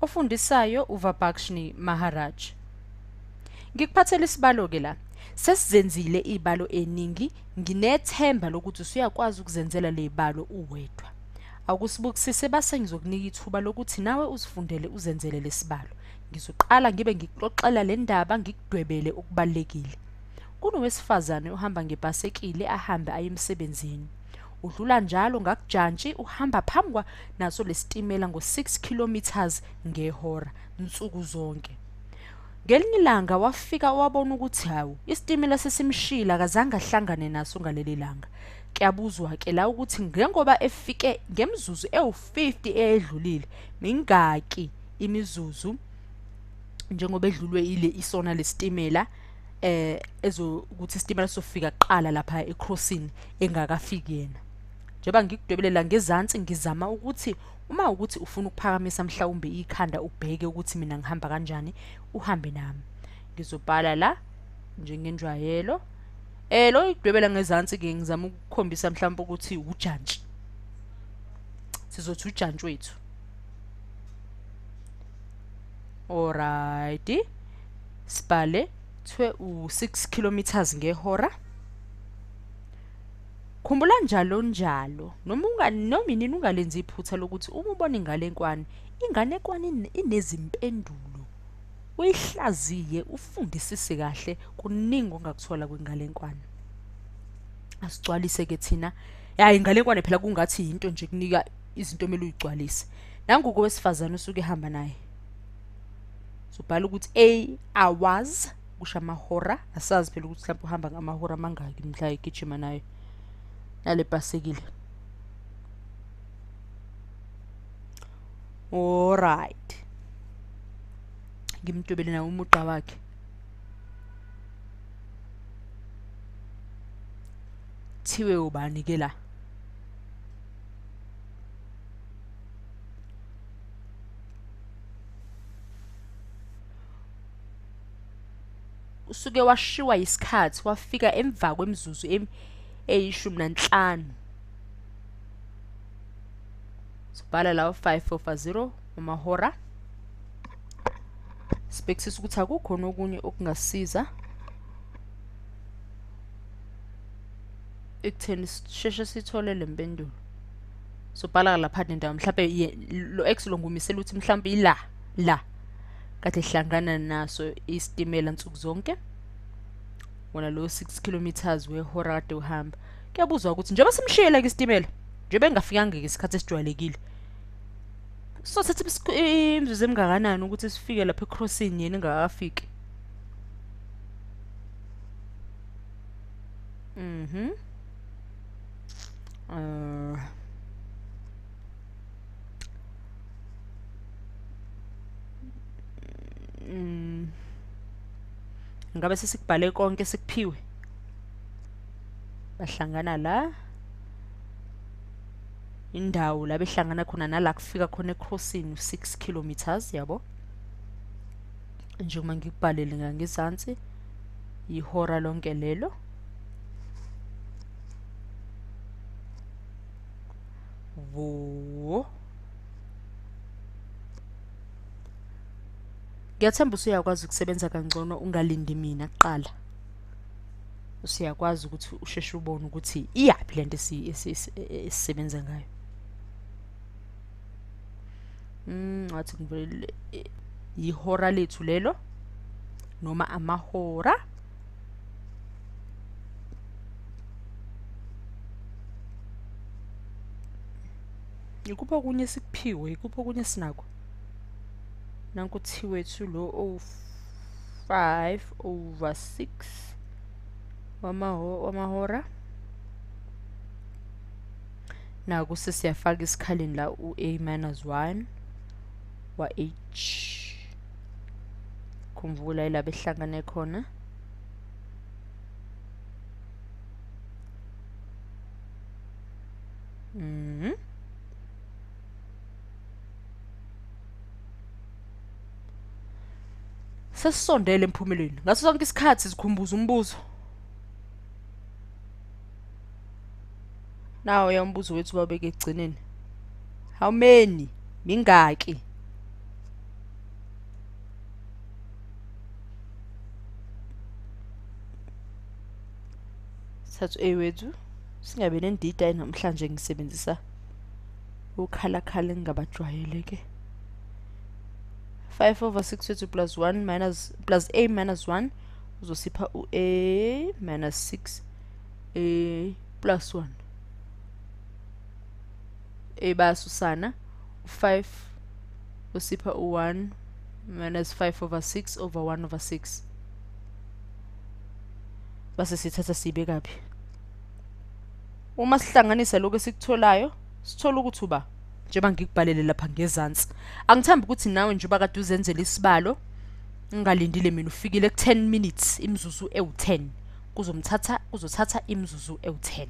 Ofundisayo uVabakshni Maharaj. Ngikuphathele isibalo-ke la. Sesizenzile iy'balo eningi, nginethemba lokuthi usuyakwazi ukuzenzela ley'balo uwedwa. Awukusibukisise base ngizokunika ithuba lokuthi nawe uzifundele uzenzele lesibalo. Ngizoqala ngibe ngikuxoxela le ndaba ngikudwebele okubalulekile. Kunowesifazane ohamba ngebhasikili ahambe aye emsebenzini. Udlula njalo ngakujantshi uhamba phambi naso lesitimela ngo-6 kilometers ngehora nsuku zonke. Ngelinye ilanga wafika wabona ukuthi hawu isitimela sesimshila akazange ahlangane naso ngaleli langa. Kuyabuzwa ke la ukuthi njengoba efike ngemizuzu ewu-50 eyedlulile mingaki imizuzu njengoba edlulwe ile isona lesitimela ezokuthi isitimela sofika kuqala lapha ecrossing engakafiki yena. Njengoba ngikudwebelela ngezansi ngizama ukuthi uma ukuthi ufuna ukuphakamisa mhlawumbe ikhanda ubheke ukuthi mina ngihamba kanjani uhambe nami. Ngizobhala la njengenjwayelo. Lo idwebela ngezansi ke ngizama ukukhombisa mhlawumbe ukuthi ujantshi. Sizothi ujantshi wethu. Alright. Sibhale thiwe u6 kilometers ngehora. Khumbula njalo njalo noma noma inini ungalenzi iphutha lokuthi uma ubona inganekwane, inganekwane inezimpendulo. Uyihlaziye ufundisise kahle kuningi ongakuthola kwinganekwane. Asigcwalise ke thina. Ya inganekwane phela kungathi into nje kunika izinto omele uyigcwalise. Nangu kowesifazane usuke ehamba naye. Sobhala ukuthi a hours kusho amahora, asazi phela ukuthi mhlawumbe uhamba ngamahora amangaki mhla egijima nayo nale bhasikile. Alright. Ngimdwebele nawo umugqa wakhe. Thiwe ubani ke la? Usuke washiwa isikhathi wafika emva kwemizuzu eyi-15. Sibhala la 5 over 0 amahora. Sibhekisisa ukuthi akukhona okunye okungasiza ekutheni sisheshe sithole le mpendulo. Sobhala lapha nendawo mhlawumbe lo x lo ngumisela ukuthi mhlawumbe ila la kade hlangana naso isitimela nsuku zonke. Wona lo 6 kilometers wehora kade uhamba. Kuyabuzwa ukuthi njengoba simshiyela ke isitimela njengoba engafikanga ngesikhathi esijwayelekile, sothatha imizuzu emingakanani ukuthi sifike lapha ecrossing yena engakafiki. Ngabe sesikubhale konke sikuphiwe. Bahlangana la indawo la behlangana khona nala kufika khona ecrossing 6 kilometers yabo. Njengoba ngikubhalele ngangezansi ihora lonke lelo. Wo. Ngiyathemba usuyakwazi ukusebenza kangcono ungalindi mina kuqala. Usuyakwazi ukuthi usheshe ubone ukuthi iyaphi lento esisebenza ngayo. Ngathi ngivele ihora lethu lelo noma amahora. Ikuphi okunye sikuphiwe, ikuphi okunye sinako? Nanku T wethu lo 5 over 6 wamahora. Naku sesiyafaka isikhaleni la u-A minus 1 wa H. Khumbula ila behlangane khona. Sesisondele emphumelweni. Ngaso sonke isikhathi sikhumbuza umbuzo. Nawo ya umbuzo wethu babeke ekugcineni. How many? Mingaki? Sithatha u-a wethu, singabe nendida namhlanje, ngisebenzisa ukhalakhala engingabajwayele-ke. 5 over 6 wethu plus 1 minus plus a minus 1 uzosipha u-a minus 6 a plus 1. A bayasusana, u-5 usipha u-1 minus 5 over 6 over 1 over 6. Base sithatha siyibekaphi? Uma sihlanganisa lokho esikutholayo, sithola ukuthi uba njengoba ngikubhalele lapha ngezansi. Angithembi ukuthi nawe njengoba kade uzenzela isibalo ngingalindile mina, ufikile ku-10 minutes, imizuzu ewu-10. Kuzothatha imizuzu ewu-10.